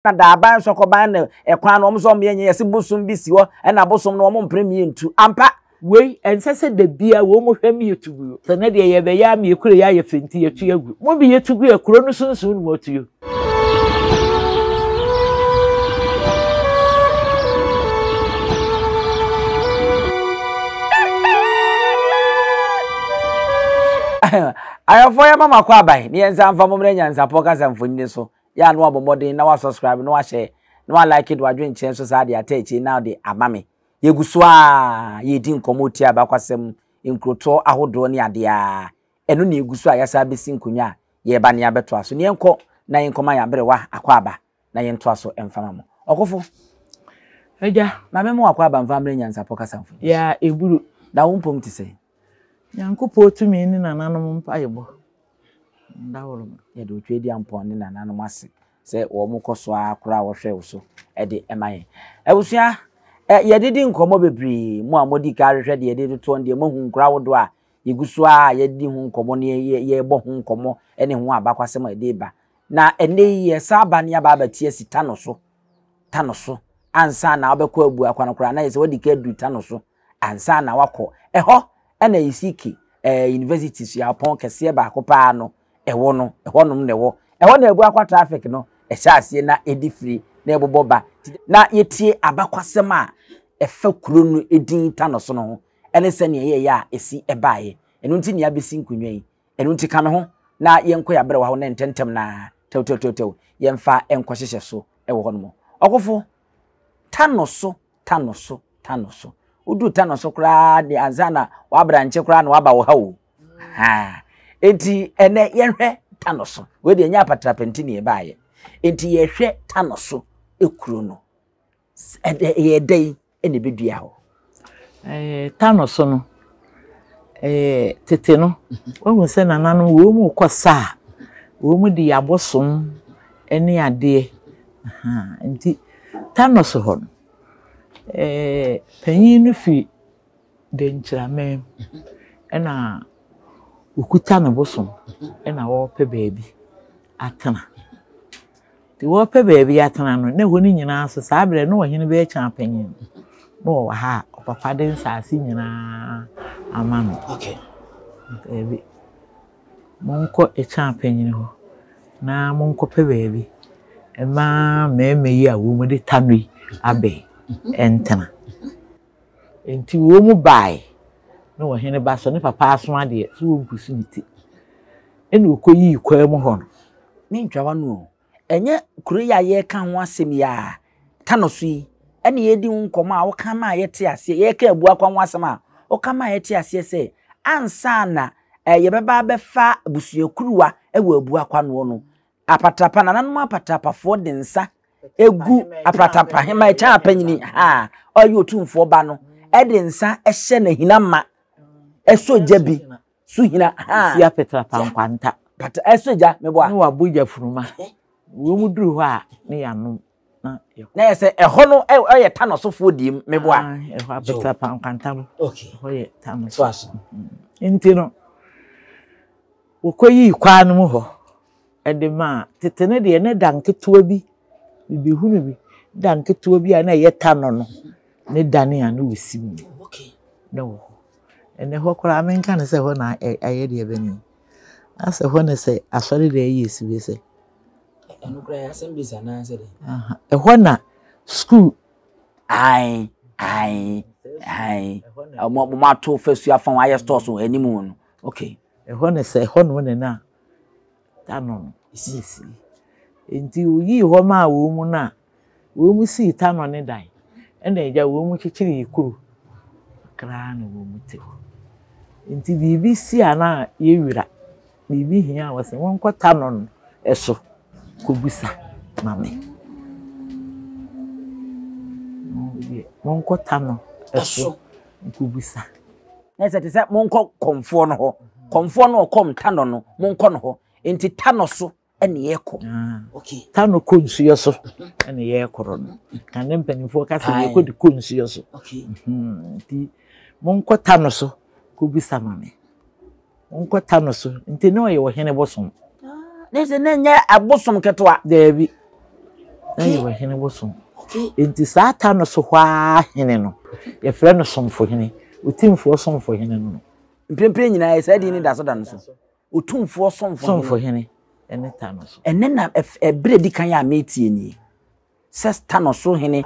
Na daaban sɔkɔban na ɛkwan no wɔn sɛ wɔn yɛ nyɛ yɛsi bosom bi si hɔ ɛna bosom no wɔn mpere mie ntu ampa. Wei ɛnsɛ sɛ da biara wɔn mu hwɛ me yɛtu guo. Sɛ nɛ deɛ yɛbɛyɛ ama yɛ kuro yi ayɛ fɛ nti yɛtu agu. Mo bi yɛtu gu a kuro no sunsun na moatuo. Ayɔfoɔ yɛma mo akɔ aban ne yɛn nsa mfa mo mmrɛ nyansapɔ kasa mfonini so. Yɛ a na wabɔ mmɔden na wasubscribe na wahyɛ na walike de wadwenkyerɛ nso saa de ata akyire na ɔde ama me. Yɛgu so ara yɛredi nkɔmmɔ tia abakwasɛm, nkurotoɔ ahodoɔ ne adeɛ ara. Ɛno na ɛgu so a yɛasan abɛsi nkonnwa a yɛreba na yɛabɛtoa so. Ne yɛnkɔ na yɛnkɔma yɛn aberewa akwaaba na yɛntoa so mfa ma mo. Ɔkofo. Agya. Ma me mo akwaaba mfa mmerɛ nyansapɔ kasa mfoni. Ya eburu. Na wo mpom te sɛn? Nyankopɔn tumi ne nananom mpaebɔ. Ndaworoma. Yɛde Otweaduampɔn ne nananom ase sɛ wɔkɔ so ara kora a wɔhwɛ wo so de ma yɛn. Abusua, yɛdidi nkɔmmɔ bebree. Mo a modi kan ahwehwɛ deɛ yɛde retotoɔ no deɛ, moahu nkora ahodoɔ a yɛgu so ara a yɛdi ho nkɔmmɔ ne yɛrebɔ ho nkɔmmɔ ne ho abakwasɛm a yɛde reba. Na ɛnnɛ yi yɛsan aba ne yɛaba abɛte asi Tano so. Tano so. Ansa na wobɛkɔ Abuakwa no koraa na yɛ sɛ woadi kan aduru Tano so ansa na wakɔ. Ɛhɔ na Isiki eh, University suapɔn kɛseɛ baako paa no ɛwɔ no, ɛhɔnom na ɛwɔ. Ɛhɔ na Abuakwa traffic no ɛhyɛ aseɛ na ɛdi firi na ɛbobɔ ba. Na yɛtie abakwasɛm a ɛfa kuro no edin Tano so no ho ɛne sɛnea ɛyɛeɛ a ɛsi ɛbaeɛ. Ɛno nti na yɛabɛsi nkonnwa yi. Ɛno nti ka me ho na yɛnkɔ yɛn aberewa hɔ na ntɛmntɛm no ara tɛwtɛwtɛwtɛw yɛmfa nkɔhyehyɛ so wɔ hɔnom. Ɔkofo, Tano so Tano so, Tano so. Woduru Tano so koraa de ansa na wabrankye koraa na waba wo ha o. Ha. Enti ɛnɛ yɛnhwɛ Tano so. Wei deɛ ɛnyɛ apatrapɛnti ne yɛbaayɛ. Enti yɛhwɛ Tano so ekuro no. Ɛyɛ dɛn na ebedua hɔ? Ɛɛ Tano so no, ɛɛ tete no, wahu sɛ nananom wɔn mu kɔ sa a, wɔn mu de abosom ne adeɛ. Nti Thanos hɔ no, panyin no fi Denkyiraman mu ɛna okuta ne bosom ɛna ɔrepɛ baabi atena. Nti wɔrepɛ baabi atena no, na ɛhɔ no nyinaa nso saa berɛ no na ɔhene bɛyɛ kyanpanyin no na ɔwɔ ha a ɔpapa de nsaase nyinaa ama no. Okay. Baabi. Monkɔ Ekyan panyin hɔ na monkɔpɛ baabi mma mmarima yi a wɔde tano yi abɛ ntena. Enti wɔn bae, na ɔhene ba so ne papa aso adeɛ so wɔnkusu ne ti. Ɛna ɔkɔyii kwaa mu hɔ no. Mentwa w'ano o, Ɛnyɛ kuro yi a yɛreka ho asɛm yi ara, Tano so yi, ɛna yɛredi ho nkɔmmɔ a woka maa yɛte aseɛ, yɛreka Abuakwa ho asɛm a woka maa yɛte aseɛ sɛ ansa na eh, yɛbɛba abɛfa abusuakuruwa wɔ Abuakwa noɔ no, apatrapa, nananom apatrapafoɔ de nsa egu apratapa hema ɛkyɛn apanyini ha ɔyɛ otumfoɔ ba no ɛde nsa ɛhyɛ n'ahina ma ɛsɔ gya bi So hina haa. Esi apetra pankwanta. Pata ɛso gya meboa. Ne wabɔ gya funuma. Wɔn mu duru hɔ a ne yanom na yɛkɔ. Na yɛ sɛ ɛhɔ no ɛyɛ tanɔsofoɔ diem meboa. Ɛhɔ apetra pankwanta no. Okay. Ɛhɔ yɛ tanɔso. So aso. Nti no wɔkɔyii kwaa no mu hɔ ɛde maa tete no deɛ ne da nketewa bi bibihunu bi da nketewa bi a na ɛyɛ tanɔ no ne dane a na wɔsi mu. Okay. Na wɔ hɔ. Ɛnɛ hɔ koraa menka no sɛ hɔ na ayɛ deɛ bɛn yi. Asɛ hɔ na sɛ asɔre deɛ yɛ si bi sɛ. Ɛno koraa yɛ assemblies anaasɛ dɛ? Ɛhɔ na school. Ae ae ae ɔmo ɔmo ato fasuo afa ho ayɛ stores wɔ anim no okay. Ɛhɔ na sɛ ɛhɔ nom na na da no no si. Nti oyii hɔ maa wɔn mu no a. Wɔsii Tamar ne dan, ɛna agya wɔkyekyeree kuro kakra na wɔte hɔ. Nti biribi si a na yɛwira, biribi hia a wɔse monkɔ Tamar no so kɔbisa ma me. Monkɔ Tamar so nkɔbisa. Na sɛ te sɛ monkɔ kɔmfoɔ no hɔ, kɔmfoɔ no ɔkɔm Tanɔ no, monkɔ no hɔ. Nti Tanɔ so ɛna yɛkɔ. Ah. Okay. Ta no kɔ nsuo so ɛna yɛkorɔ no. Ka ne mpanimfoɔ ka sɛ yɛkɔ de kɔ nsuo so. Okay. Mhm. Nti monkɔ ta no so kɔbisa ma me. Monkɔ ta no so. Nti na ɔyɛ ɔhene bosom. Ah, ne sɛ na nyɛ abosom ketewa. Daabi. Na yɛ ɔhene bosom. Enti saa ta no so hɔ ara hene no, yɛfrɛ no somfohene, Otumfoɔ somfohene no no. Mprempren nyinaa yɛ saa din no da so da no so. Otumfoɔ somfohene. Somfohene ne ta no so. Ɛnnɛ na ɛberɛ di kan a meretie nie. Sɛ ta no so hene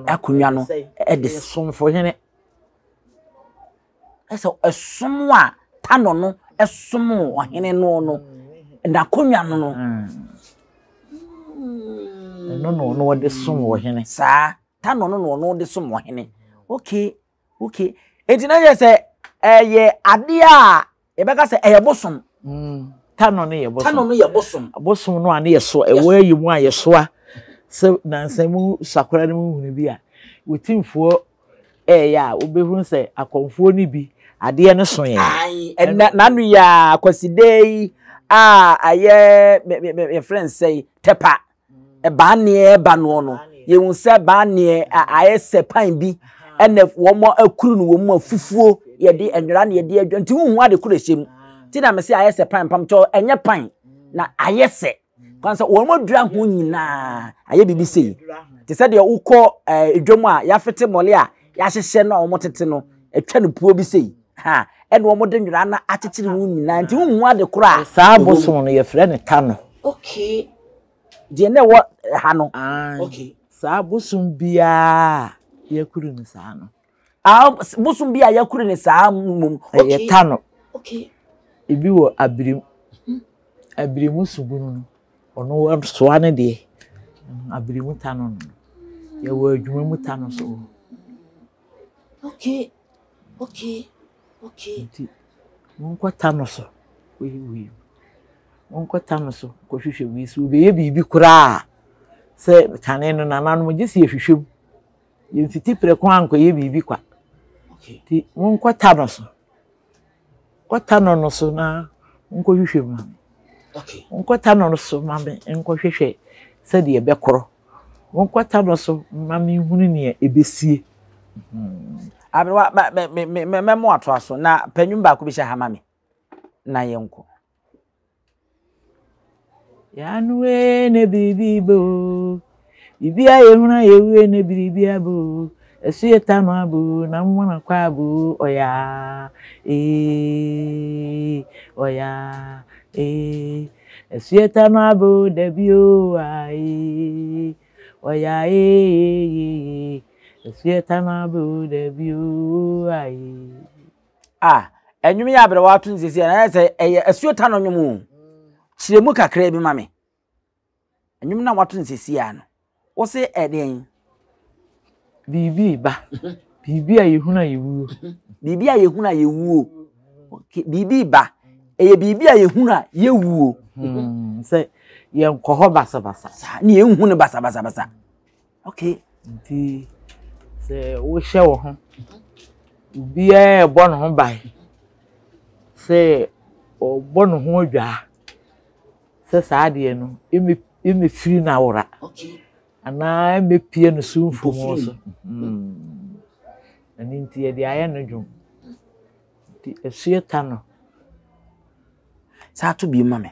akonnwa no de. Somfohene. Sɛ ɛsom a Tano no som ɔhene no no, n'akonnwa no no. Ɛno na ɔno ɔde som ɔhene. Saa, Tano no na ɔno ɔde som ɔhene. Okay, okay. Enti na yɛ sɛ ɛyɛ adeɛ a yɛbɛka sɛ ɛyɛ bosom. Tano no yɛ bosom. Tano no yɛ bosom. Bosom no a ne yɛ so ɛwɔ ayi mu a yɛsoa sɛ nansa mu sakora no mu hunu bi a wɔtimfoɔ ɛɛyɛ a wobɛhunu sɛ akɔmfoɔ no bi adeɛ no so yɛn. Ae, ɛnna n'ano yi a Kwasida yi a ayɛ yɛfrɛ no sɛ tɛpa baaneɛ ba noɔ no, yɛhu sɛ baaneɛ ayɛ sɛ pan bi ɛna wɔn akuru no wɔn mu a fufuo yɛde nwera na yɛde adwa nti wohu ade koro ɛhyɛ mu nti na mese ayɛ sɛ pan mpamkyɛw ɛnyɛ pan na ayɛ sɛ kwan sɛ wɔn adura ho nyinaa ayɛ biribi sei te sɛ deɛ wokɔ ɛɛ eh, dwam a yɛafete mmɔle a yɛahyehyɛ no a wɔtete no atwa no puo bi sei ha ɛna wɔn de nwera no akyekyere ho nyinaa nti wohu ade koro a. Saa bosom no yɛfrɛ no tano. Okay deɛ na ɛwɔ ha no. Okay. Saa bosom biara yɛakuru no saa no. Ah, bosom bi a yɛakuru no saa mmom. Ɛyɛ tano. Okay. Ebi wɔ abirim. Abirimu subunu no, ɔno soa ne deɛ. Abirimu ta no no. Yɛwɔ adwuma mu ta no so wɔ hɔ. Okay, okay, okay. Nti, monkɔ ta no so kɔyi wei. Monkɔ ta no so kɔhwehwɛ wei. Sɛ wɔbɛyɛ biribi koraa a, sɛ kane no nananom gye sɛ yɛhwehwɛ mu. Yɛmfiti prɛko ankɔyɛ biribi kwa. Nti, monkɔ ta no so. Kɔ tanɔ no so na nkɔhwehwɛ mu ma me. Nkɔ tanɔ no so ma me nkɔhwehwɛ sɛdeɛ ɛbɛkorɔ. Monkɔ tanɔ so ma menhunu nea ɛbɛsie. Aberewa, mɛmo atoa so na pɛ nnwom baako bi hyɛ ha ma me na yɛnkɔ. Yɛanoe na biribi ba o, biribi a yɛhunu a yɛwue na biribi aba o, ɛso yɛ tano aba o, na mmona kɔ aba o, ɔyaa ee, ɔyaa ee, ɛso yɛ tano aba o, dabi o, aa ee, ɔyaa ee, ɛso yɛ tano aba o, dabi o, aa ee. Ah, ɛnwom yi aberewa ato no sisi na ayɛ sɛ ɛyɛ asuo ta no nwom o. Kyerɛ mu kakra bi ma me. Ɛnwom na wato no sisi a no. Wo se ɛdeɛn? Biribi ba. Biribi a yɛhunu a yɛwuo. Biribi a yɛhunu a yɛwuo. Okay, biribi ba. Ɛyɛ biribi a yɛhunu a yɛwuo. Hmm, sɛ yɛnkɔ hɔ basabasa. Saa, ne yɛnhu no basabasabasa. Okay. Nti sɛ wohyɛ wo ho, obiara rebɔ ne ho ban sɛ ɔbɔ ne ho adwaa sɛ saa adeɛ no ɛmmɛfiri no awora anaa ɛmmɛpie no so mfumu so. Hmm. Ɛno nti yɛde ayɛ no dwom. Nti asuo ta no. Saa to bi ma me.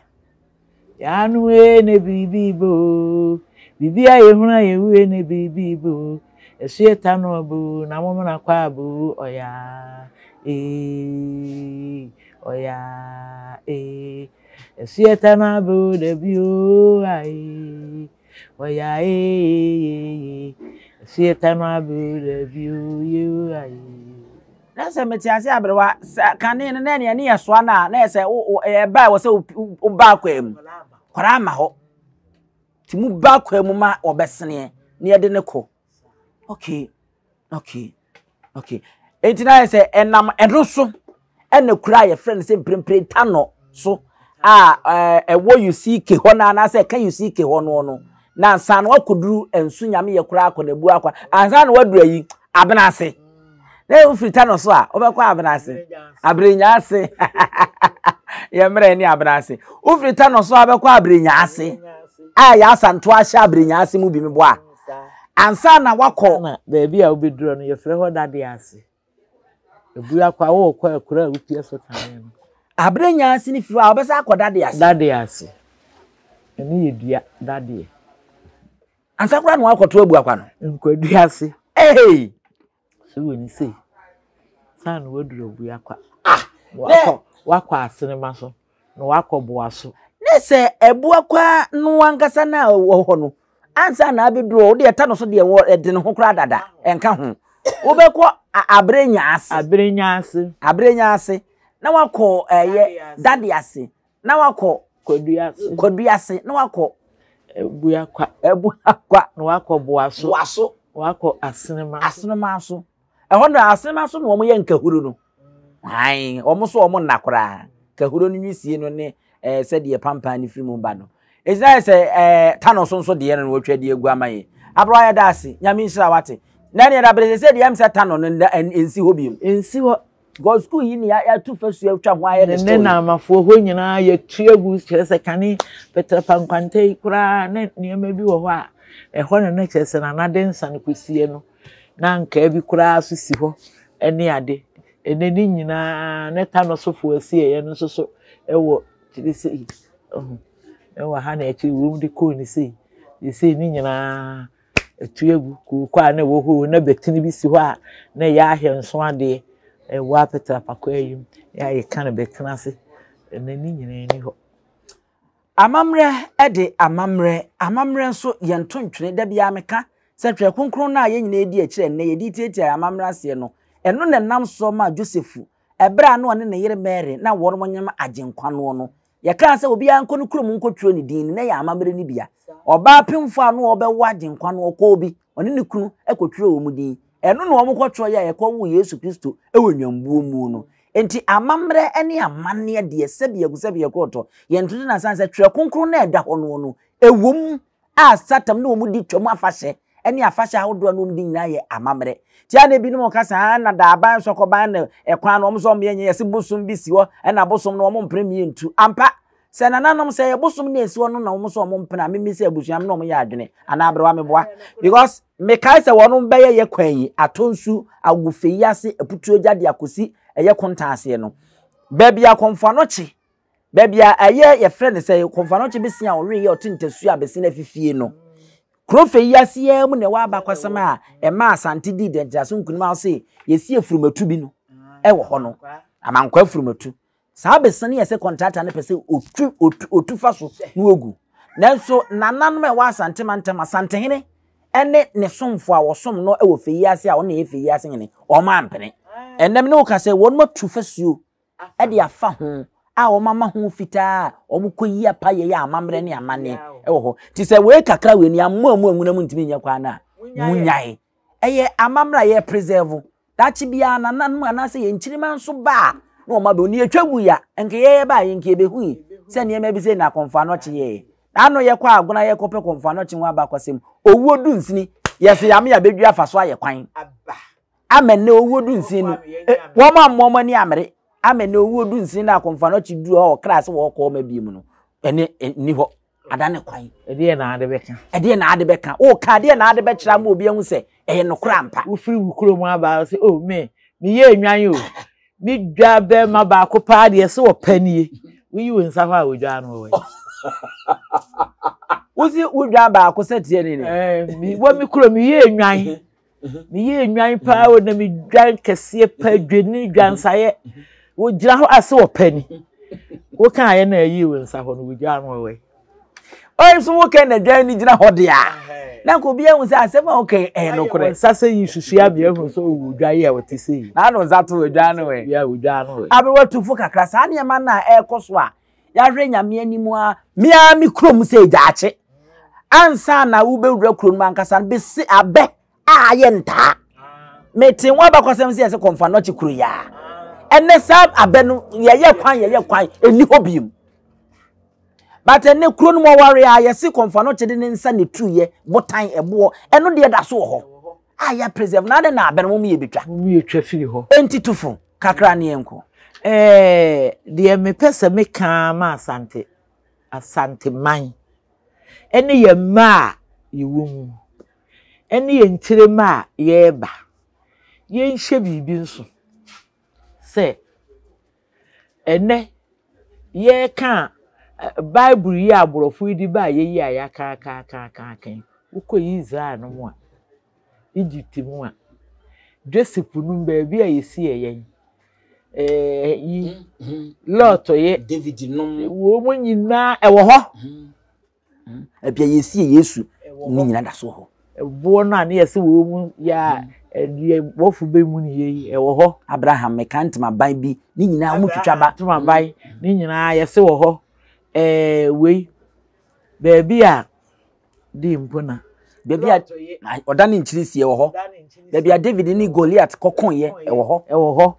Yɛano ee na biribi ba oo, biribi a yɛhunu a yɛwu ee na biribi ba oo, ɛso yɛ ta no aba oo, na momena kɔ aba oo, ɔyaa ee, ɔyaa ee, ɛso yɛ ta no aba oo, dabi oo, ae, ɔyaa ee, ɛso yɛ ta no aba oo, dabi oo, ye oo, ae. Na sɛ mete ase aberewa, sɛ kane no na ɛne ɛne yɛ soa no a, na yɛ sɛ ɛba wɔ sɛ woba akwaa mu. Kwaraa ma hɔ. Nti mu ba akwaa mu ma wɔbɛseneɛ na yɛde ne kɔ. Okay, okay, okay. Enti na yɛ sɛ ɛnam ɛno so ɛna kura a yɛfrɛ no sɛ mprempren tanɔ so a ɛwɔ UCK hɔ no anaasɛ ɛka UCK hɔ no no na ansa na wakɔduru nso nyame yɛ koraa akɔ na bu akɔ ansa na waduru ayi abena ase na wofiri ta no so a wobɛkɔ abena ase aberenya ase yɛ mmerɛ ne abena ase wofiri ta no so a wobɛkɔ aberenya ase a yɛ asanto ahyɛ aberenya ase mu bi meboa ansa na wakɔ na baabi a wobɛduru no yɛfrɛ hɔ dade ase Ebua kɔ a wɔrekɔ akura a wopia so kane no. Abere nya ase ne firi hɔ a wɔbɛsa akɔ dade ase. Dade ase. Ɛno yɛ dua dadeɛ. Ansa koraa na wakɔto Abuakwa no. Nkwadu ase. Hey! So wɔ ne sei. Saa na waduru Abuakwa. Ah! Wakɔ wakɔ Asenema so na wakɔ Boaso. Ne sɛ Abuakwa no ankasa na wɔ hɔ no ansa na abɛduru hɔ wodeɛ ɛta no so deɛ wɔ ɛde ne ho koraa dada ɛnka ho. Wobɛkɔ Abrenya ase. Abrenya ase. Abrenya ase na wakɔ ɛyɛ Dade ase na wakɔ Kwadu ase. Kwadu ase na wakɔ Abuakwa. Abuakwa. Na wakɔ Boaso. Boaso. Na wakɔ Asenema. Asenema so. Ɛhɔ na Asenema so na wɔn yɛ nkahuro no. Ayi wɔn so wɔn nna koraa. Kahuro no nwisie no ne ɛɛ eh, sɛdeɛ pampan no firi mu ba no. Egyina yɛ sɛ ɛɛ eh, tano so nso deɛ no na wɔatwa de agu ama yɛ. Aburo ayɛ da ase. Nyame nhyira wate. Na ɛne ɛda bere sɛ deɛ ɛm sɛ tano no nsi hɔ bio. Nsi hɔ. Because school yi ni yɛatu fasuo atwa ho ayɛ ne store. Ne Naamafoɔ hɔ nyinaa yɛtu agu kyerɛ sɛ kane Petrapa nkwanta yi koraa ne nneɛma bi wɔ hɔ a ɛhɔ na na kyerɛ sɛ Nana de nsa no kɔsie no na nkaa bi koraa so si hɔ ne ade. Ɛnɛ ne nyinaa ne Tanosofoɔ asieeɛ no nso so ɛwɔ kyerɛ sɛ ɛwɔ ha na akyiri wɔn de kɔɔ ne sei. Seesei ne nyinaa Atu agu. Kooko a na ɛwɔ hɔ o, na bɛtini bi si hɔ a na ɛyɛ ahwɛnso adeɛ. Ɛwɔ apete apakwaa yi mu. Yɛ a yɛka no bɛtena ase. Ɛnɛ ne nyinaa nni hɔ. Amammerɛ de amammerɛ, amammerɛ nso yɛnto ntwene. Da biara meka sɛ Twerɛ Kronkron no a yɛn nyinaa di akyire ɛnnɛ, yɛde retiatia yɛn amammerɛ aseɛ no, ɛno na ɛnam soɔ maa Josefu, ɛberɛ a na ɔne ne yere Mary na wɔn nyem Agyenkwa noɔ no, Yɛkaa sɛ obiara nkɔ ne kurom nkɔtwerɛ ne din no, na ɛyɛ amammerɛ no bia. Ɔbaa pemfoɔ a na ɔrebɛwo Agyenkwa no, ɔkɔɔ bi, ɔne ne kunu kɔtwerɛɛ wɔn din. Ɛno na wɔkɔtwerɛeɛ a yɛkɔwoo Yesu Kristo wɔ nnwambuo mu no. Enti amammerɛ ne amanneɛ deɛ, sɛbi agu sɛbi ɛkorɔtɔ, yɛntoto no asane sɛ Twerɛ Kronkron no a ɛda hɔ noɔ no, ɛwom a Satan ne wɔn di Twam afahyɛ ne afahyɛ ahodoɔ a na wɔn di nyinaa yɛ amammerɛ. Tia na ebinom ka sɛ ah na daaban sɔkɔban na ɛkwan no wɔn sɛ wɔn yɛ nyɛ yɛsi bosom bi si hɔ ɛna bosom no wɔn mpene mmie ntu. Ampa sɛ nananom sɛ yɛ bosom na esi hɔ no na wɔn sɛ wɔn mpene a mimi sɛ abusua me na wɔn yɛ adwene anaa aberewa meboa because mekae sɛ wɔn bɛyɛ yɛ kwan yi atɔ nsu agu yi ase aputuo gya de akɔsi ɛyɛ kontan aseɛ no baabi akɔmfo anɔkye Baabi a ɛyɛ yɛfrɛ no sɛ kɔmfanɔkye bese a ɔwee yɛ ɔte ntasuo a bese no afifie no. Kuro fɛ yi ase ara mu na ɛwɔ abakwasɛm a ɛma Asante dii dɛnkyerɛso nkunim a ɔse yɛsi afurumatu bi no ɛwɔ hɔ no. Amankwa afurumatu. Saa bese no yɛ sɛ kɔntrata no pɛ sɛ ɔtu ɔtu ɔtu fa so na ɔgu. Nanso nananom a ɛwɔ Asante mantam, Asantehene ne ne somfo a wɔsom no wɔ fɛ yi ase a ɔno na ɛyɛ fɛ yi ase hene, wɔn ampene. Ɛnnɛ me ne wo ka sɛ wɔn atu fasuo de afa ho a wɔama ho fitaa a wɔkɔyi apayɛ yɛ amammerɛ ne amanneɛ wɔ hɔ. Nti sɛ wei kakra wei ni amoa mu anwuna mu ntumi nyɛ kwan no a, munyae. Ɛyɛ amammerɛ a yɛ preserve. Daakye biara nananom anaasɛ yɛn nkyirimma nso ba a na wɔn abɛhu. Ne yɛtwa gu ya, nka yɛyɛ ba a yɛn nka yɛbɛhui sɛ nneɛma bi sɛ na akɔmfo anɔkye yɛɛ. Na ano yɛkɔ agona yɛkɔpɛ kɔmfo anɔkye ho abakɔsɛm. Owuo du nsini, yɛsɛ yame abɛdwi afa so ayɛ kwan. Ama nnɛ owuo du nsin no, wɔn ammɔ wɔn ani ammere. Ama nnɛ owuo du nsin no akɔmfo anɔkye duru hɔ a ɔkra sɛ wɔrekɔ ɔma biem no, ɛne nni hɔ. Ada ne kwan. Ɛdeɛ na ade bɛka. Ɛdeɛ na ade bɛka. Woka adeɛ na ade bɛkyerɛ ama obi ahu sɛ ɛyɛ nokorɛ ampa. Wofiri wo kurom aba sɛ, oh me, meyɛ nnwan o. Me dwa bɛrima baako paa deɛ sɛ ɔpɛ nie. Woyi wo nsa hɔ a odwa no wɔ hɔ. Wosi wo dwa baako sɛ teɛ ne ne. Wɔ me kurom meyɛ nnwan. Meyɛɛ nnwan paa o na medwan kɛseɛ paa dwennini dwansaeɛ wogyina hɔ a sɛ wɔpɛ ni wokaeɛ na ayi wo nsa hɔ no wogyaa no wɔ ɔyɛ so wokɛ na dwan no gyina hɔ deɛ a na nka obi ahu sɛ asɛm a wokɛ ɛyɛ nokorɛ nsa sɛ yi susu a meahu sɛ ɔwɔ dwan yi a wɔte sɛ yi na ano nsa to odwan no ɛ yɛ odwan no ɛ aberewa tufo kakra saa nneɛma no a ɛrekɔ so a Yɛahwɛ Nyame anim a, me ara me kurom sɛ gyaakye. Ansa na wobɛwura kuro no mu ankasa no, bese abɛ a ayɛ ntaa. Mete ho abakɔsɛm sɛ yɛsɛ kɔmfa nɔkye kuro yi a. Ɛnɛ saa abɛ no, yɛyɛ kwan, yɛyɛ kwan, ɛnni hɔ biom. But ɛnɛ kuro no mu ɔware a yɛse kɔmfa nɔkye de ne nsa ne tuyɛ, botan, ɛboɔ, ɛno deɛ da so wɔ hɔ. A yɛ preserve na adɛn na abɛ no mo yɛ bɛtwa. Mo yɛ twa firi hɔ. Enti tufo. Kakra ne yɛnkɔ. Ɛɛ, deɛ mepɛ sɛ meka ara ma Asante, Asanteman, ɛne yɛn mma a yɛwɔ mu, ɛne yɛn nkyirimma a yɛreba, yɛnhyɛ biribi nso sɛ, ɛnnɛ yɛreka a, Bible yi a aborɔfo yi de baeɛ yi a yɛaka aka aka aka aka yi. Wokɔ Israel no mu a, Egypt mu a, Joseph no baabi a yɛsiee yɛn, ɛɛ yi, Lot ye, David nom, wɔn mu nyinaa ɛwɔ hɔ. Baabi a yɛsie Yesu ne nyinaa da so wɔ hɔ. Ɛboɔ no a ne yɛsɛ wɔn mu yɛ a ɛdeɛ bɔ mu ne yɛ yi ɛwɔ hɔ. Abraham meka ntomaban bi ne nyinaa wɔn twitwa ba. Ntomaban ne nyinaa yɛsɛ wɔ hɔ. Ɛɛ wei baabi a di mpo na. Baabi a ɔda ne nkyiri sie wɔ hɔ. Baabi a David ne Goliath kɔkoeɛ ɛwɔ hɔ. Ɛwɔ hɔ.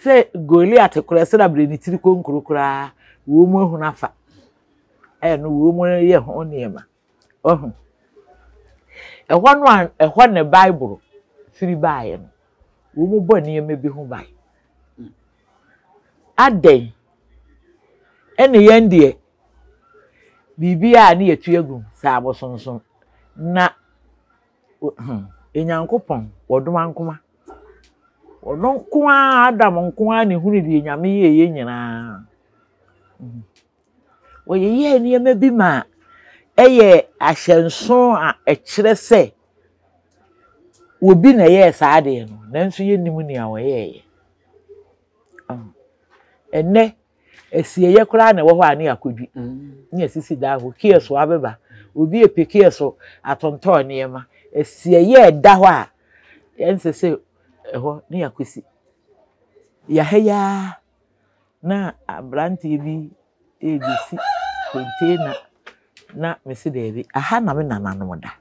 Sɛ Goliath koraa sɛ abere ne tiri konkoro koraa wɔn mu ahunu afa. Ɛno wɔn mu yɛ ho nneɛma. Wahu? Ɛhɔ no a ɛhɔ na Bible firi baeɛ no, wɔbɔ nneɛma bi ho ban. Adɛn? Ɛne yɛn deɛ, biribiara ne yɛtu agu sɛ abosonsom. Na hmm, Onyankopɔn, wɔdom ankoma. Ɔno nko ara, Adam nko ara na ehunu deɛ Nyame yɛeɛ nyinaa. Hmm. Wɔyeyɛɛ nneɛma bi ma ɛyɛɛ ahyɛnso a ɛkyerɛ sɛ obi na ɛyɛɛ saa adeɛ no, nanso yɛnnim nea ɔyɛeɛ. Ɛnnɛ, asieeɛ koraa na ɛwɔ hɔ a ne yɛakɔdwi, ne yɛasisi dan hɔ, kiosk abeba, obi repɛ kiosk atontɔn nneɛma. Asieeɛ a ɛda hɔ a ɛnsɛ sɛ ɛhɔ ne yɛakɔsi. Yɛha yi ara Na aberanteɛ bi rebɛsi container na mese daabi, aha na me nananom da.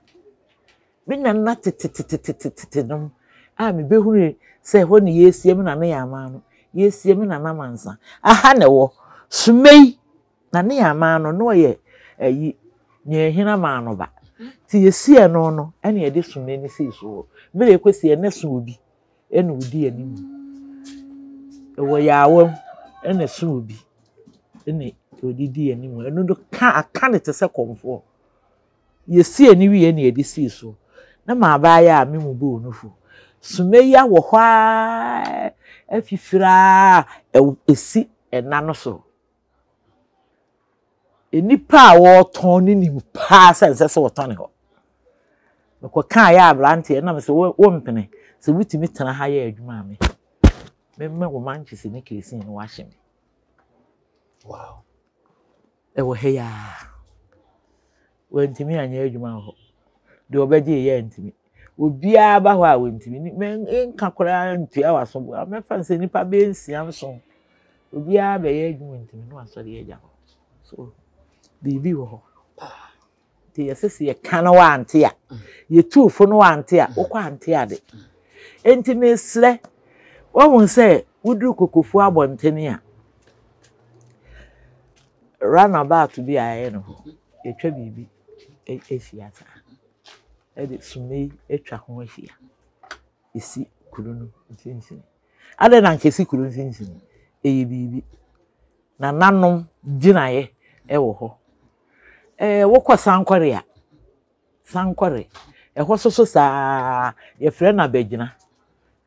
Me nana tetetetetete nom a mebɛhunu sɛ ɛhɔ ne yɛresie me nana yɛ amaa no, yɛresie me nana mansa. Aha na ɛwɔ. Sumɛ yi, nana yɛ amaa no, na ɔyɛ ayi, Nyɛnhene amaa no ba. Nti yɛsiee no no, ɛna yɛde sumɛ no sii so hɔ. Berɛ a yɛkɔsiee no, na ɛso obi. ɛna ɔdi anim. Ɛwɔ yaawa mu ɛna ɛso obi ɛna ɔde di anim. Ɛno no ka aka no te sɛ kɔmfoɔ. Yɛsi ani wie na yɛde sii so. Na m'abaayewa a me mu bɔɔ nufu. Sumɛ yi awɔ hɔ ara afifiri ara ɛsi ɛna no so. Nnipa a wɔretɔn no nim paa sɛ ɛnsɛ sɛ wɔtɔn hɔ. Mekɔkaeɛ aberanteɛ na mesɛ wompene sɛ wotumi tena ha yɛ adwuma a me mɛma wo mankyese ne keresin no wahye me. Wow. Ɛwɔ ha yi ara. Wantumi anyɛ adwuma wɔ hɔ. Deɛ ɔbɛgye yɛ antumi. Obiara ba hɔ a wantumi. Nka koraa ntua w'aso. Mɛfa no sɛ nnipa bɛyɛ nsia nson. Obiara bɛyɛ adwuma ntumi na wasɔre agya hɔ. So biribi wɔ hɔ. Nti yɛsɛ sɛ yɛka no wante a, yɛtu fo no wante a, wokɔ ante ade. Nti mesrɛ, woahu sɛ woduru Kokofuo abɔntene a, runabout bi a yɛayɛ no hɔ, yɛatwa biribi ahyia saa. Ɛde sumii atwa ho ahyia. Ɛsi kuro no mfimfini. Adɛn na anka ɛsi kuro mfimfini? Ɛyɛ biribi. Nananom gyinaeɛ wɔ hɔ. Ɛɛ wokɔ Sankɔre a, Sankɔre, ɛhɔ nso so saa ara, yɛfrɛ no Abɛgyina.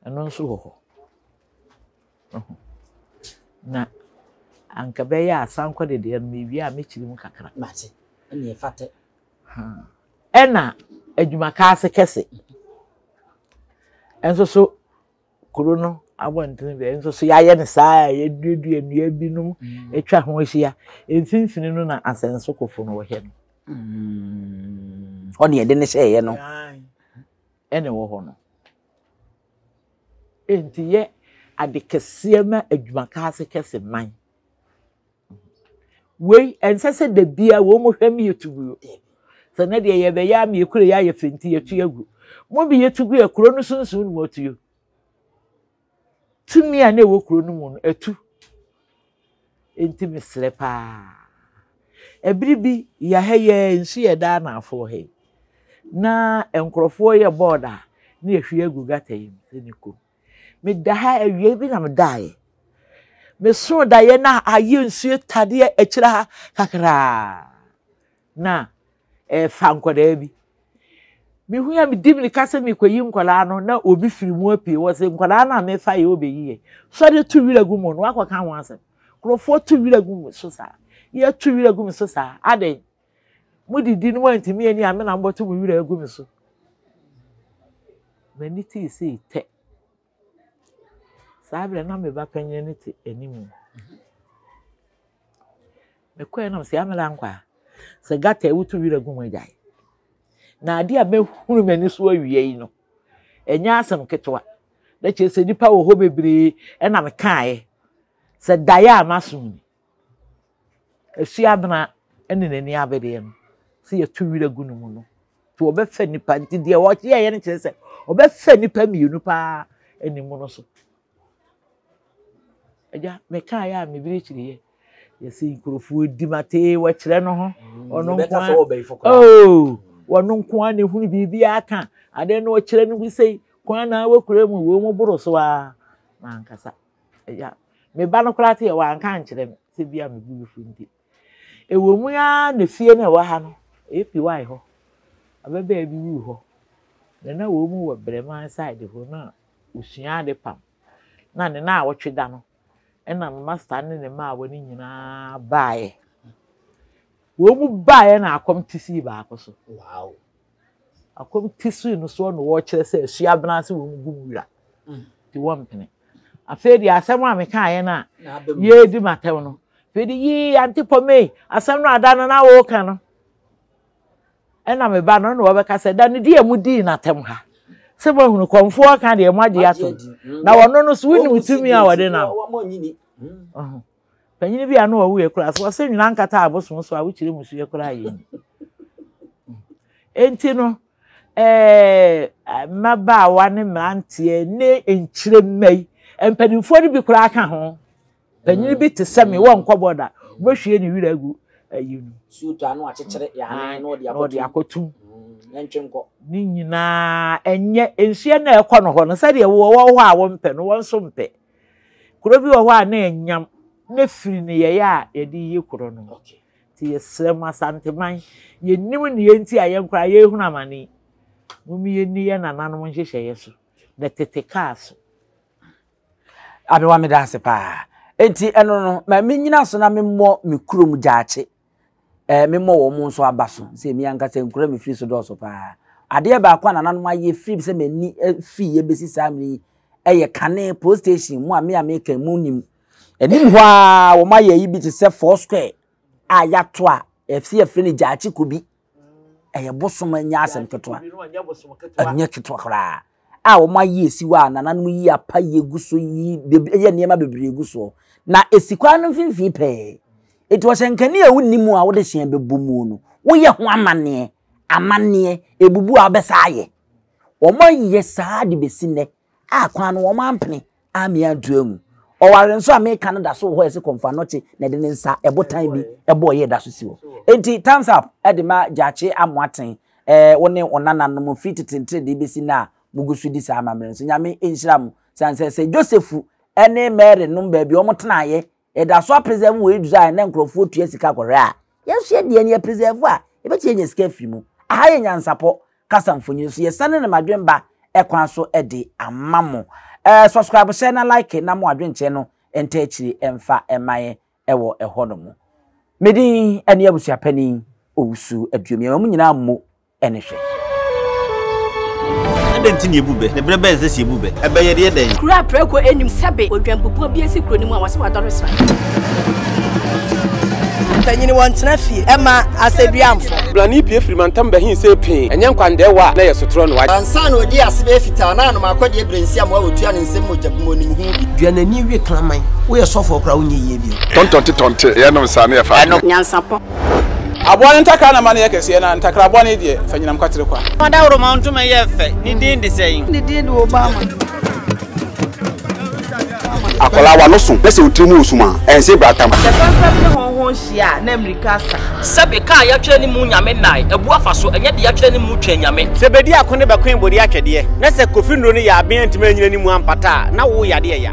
Ɛno nso wɔ hɔ. Na anka bɛyɛ a sankɔre deɛ no mewie a mɛkyerɛ mu kakra. Mate, ɛne ɛfata. Ɛna adwumakaase kɛse nso so kuro no abɔntene bɛɛ nso so yɛayɛ no saa a yɛduadua nnua binom atwa ho ahyia. Mfimfini no na asɛnsokofo no wɔhwɛ no. Hɔ ne yɛde no hyɛeɛ no. Ɛna ɛwɔ hɔ no. Enti yɛ ade kɛseɛ ma adwumakaase kɛse man. Wei ɛnsɛ sɛ da biara wɔn mu hwɛ mi yɛtu guo. Sɛ ne deɛ yɛbɛyɛ ama yɛkura yɛ ayɛ fɛ nti yɛtu agu. Mo bi yɛtu gu yɛ kuro no sunsun no mu atuo. Tumi a na ɛwɔ kuro no mu no atu. Enti mesrɛ paa. Ɛbere bi yɛ ha yi nsu yɛ daa anaafoɔ ha yi. Na nkurɔfoɔ yɛ bɔɔd a na yɛhwie agu gata yi mu sɛ ne kɔ. Meda ha awia bi na medaeɛ. Mesoo daeɛ na ayɛ nsuo tadeɛ akyire ha kakraa. Na ɛrefa nkwadaa bi. Mehui a medi mirika sɛ merekɔyi nkwadaa no na obi firi mu apue. Wɔse nkwadaa no a mefa yɛ wobɛyi yɛn. Sɔre to wira gu mu no wakɔka ho asɛm. Nkurɔfoɔ to wira gu mu so saa. Yɛto wira gu mu so saa. Adɛn? Modidi no moantumi anni a me na mobɛto mo werɛ agu me so. M'ani tee sei tɛ. Saa berɛ na me ba panyin no te anim. Mekɔɛ na mesɛ amela nkwa sɛ gata woto werɛ gu mu agyae. Na adeɛ a mɛhunu m'ani so awia yi no, ɛnyɛ asɛm ketewa. Na kyerɛ sɛ nnipa wɔ hɔ bebree ɛna mekaeɛ sɛ daeɛ a maso ni. Asuabena ne n'ani abereɛ no, sɛ yɛto werɛ gu no mu no, nti wɔbɛfa nnipa nti deɛ wɔyɛeɛ no kyerɛ sɛ wɔbɛfa nnipa mmienu paa anim no so. Agya, mekaeɛ a mebirikyiriiɛ. Yɛsɛ nkurɔfoɔ di matee wɔkyerɛ no ho. Mm, ɔno nko ara oh, wɔno nko ara na ehunu biribi aka adeɛ no ɔkyerɛ no bi sei kwan na wɔkura mu wɔn mu boro so ara mankasa. Agya, me ba no koraa te yɛ wanka ankyerɛ me sɛ bi a me bo bɛfu nti. Ɛwɔ mu ara na fie no a ɛwɔ ha no, APY hɔ, ababaa bi wuu hɔ. Na na wɔn mu wɔ Breman side hɔ na wɔsua ade pam. Na ne naawɔtwe da no, ɛna me master ne ne mmaawa no nyinaa baeɛ. Wɔn mu baeɛ na akɔm te sii baako so. Wow. Akɔm te sii no soɔ na wɔrekyerɛ sɛ asua abena ase wɔn gu mu wira. Mm. Nti wɔmpene. Afei deɛ asɛm a mekaeɛ no a yɛredi m'atɛm no, afei de yii ante pɔmei asɛm no ada no na wɔreka no. Ɛna me ba no na wɔbɛka sɛ da no di a mudii n'atɛm ha. Sɛ moahunu kɔmfoɔ ka deɛ moagye atom. Mm. Na wɔno no so wonim tumi a wɔde nam. Panyin bi a na ɔwuiɛ koraa so ɔsɛ nwena nkata abosom so a wokyerɛ musuɛ koraa yɛ ni. Enti no ɛɛ mmabaawa ne mmeranteɛ ne nkyerɛmma yi mpanimfoɔ no bi koraa ka ho. Panyin bi te sɛ me wɔ nkɔbɔ da wobɛhwie ne werɛ agu ayi no. Suutu ano akyekyere yane na ɔde akɔtum. Mm, ne nyinaa ɛnyɛ nsuo na ɛkɔ no hɔ no sɛdeɛ wɔwɔ hɔ a wɔmpɛ no wɔn nso mpɛ. Kuro bi wɔ hɔ a na ɛnyam na firi nneyɛeɛ a yɛde yi kuro no. Nti yɛsrɛ mo Asanteman, yɛnnim nea nti a yɛn koraa yɛrehunu amane yi. Mom yɛnni yɛn nananom nhyehyɛeɛ so na tete kaa so. Abewa meda ase paa. Enti ɛno no, ma menyina so na memmɔ me kurom gyaakye. Eh, memmɔ wɔn nso aba so. Sɛ mi ankasa nkura me firi so dɔɔso paa. Adeɛ baako a nananom ayɛ firi sɛ m'ani fii yɛ saa mmere yi ɛyɛ kane police station mu a me a meka mu nim. Anim hɔ a wɔn ayɛ yi bi te sɛ four square a yɛato a ɛfi yɛfrɛ no gyaakye kobi. Ɛyɛ bosom nyɛ asɛm ketewa. Ɛnyɛ ketewa koraa. A wɔn ayɛ esi hɔ a nananom yi apa yɛ gu so yi yɛ nneɛma bebree gu soɔ. Na esi kwan no mfimfini pɛɛ. Eti ɔhyɛnkani a wonni mu a wode hyɛn bɛbɔ mu no, woyɛ ho amanneɛ, amanneɛ, ebubu a wobɛsa ayɛ. Wɔayɛ saa de bɛsi nnɛ a kwan no wɔampene ammea antu angu. Ɔware nso a meka no da so wɔ hɔ a ɛsɛ Kɔmfo Anɔkye na ɛde ne nsa ɛbotan bi ɛbɔɔ yɛ da so si hɔ. Enti thumbs up de ma Gyakye Amoaten ɛɛ wo ne wo nananom firi tete nteredee bɛsi nnɛ a mogu so di saa amammerɛ nso. Nyame nhyira mo. Sane sɛ sɛ Joseph ne Mary nom baabi a wɔtenaeɛ Yɛda so apreserve wei design na nkurɔfoɔ tua sika kɔhwɛ a, yɛn nso yɛn deɛ no yɛ preserve a, yɛbɛtumi anya sika afiri mu. Aha yɛ nyansapɔ kasa mfonini so yɛsane no madwemba kwan so de ama mo. Eh, subscribe hyɛ na like na mo adwenkyerɛ no nta akyire mfa mma yɛn wɔ ɛhɔ nom. Me din ne abusuapanin Owusu Aduomi. Ɛma mo nyinaa mmo ne hwɛ. Adɛn nti na yebu bɛ? Na bere bɛn na ɛsɛ sɛ yebu bɛ? Ɛbɛ yɛ deɛ dɛn? Kuro a prako nnim sɛbe odwanpupoɔ bi asi kuro no mu a wɔse wadɔre sran. Mpanyini wɔntena fie ɛma asɛduamfo. Blani pue firi mantam bɛhe see pee, ɛnyɛ nkwandɛɛwa a na ɛyɛ sotorɔ no. Ansa na ɔdii ase bɛyɛ fitaa na anom akɔdeɛ berɛ nsi amoa wɔtua ne nsam mogya bi mu ɔnim ho bi. Dua n'ani we kraman. Woyɛ sɔfoɔ koraa wonyɛ yie bio. Tɔntɔnte tɔnte, yɛnom saa na yɛfa adwene. Nyansapɔ. Aboa no ntakra na ma no yɛ kɛseɛ, na ntakra bɔne deɛ, fa nyinam kwatere kwa. Ɔdawuroma ntoma yɛ fɛ, ne din de sɛn? Ne din de Obama. Akwadaa w'ano so na sɛ wo tiri mu wɔ sum a, ɛnse bratam. Sɛ fɛmfɛm ne hɔnhɔn hyia a, na mmirika asa. Sɛbe ka a yɛatwerɛ ne mu Nyame nnae, abu afa so, ɛnyɛ deɛ yɛatwerɛ ne mu Twɛn Nyame. Sɛ bedi ako ne bɛkoe bode atwɛdeɛ, na sɛ Kofi nnuro no yɛ aben antumi anyina ne mu ampata a, na wo yadeɛ ya.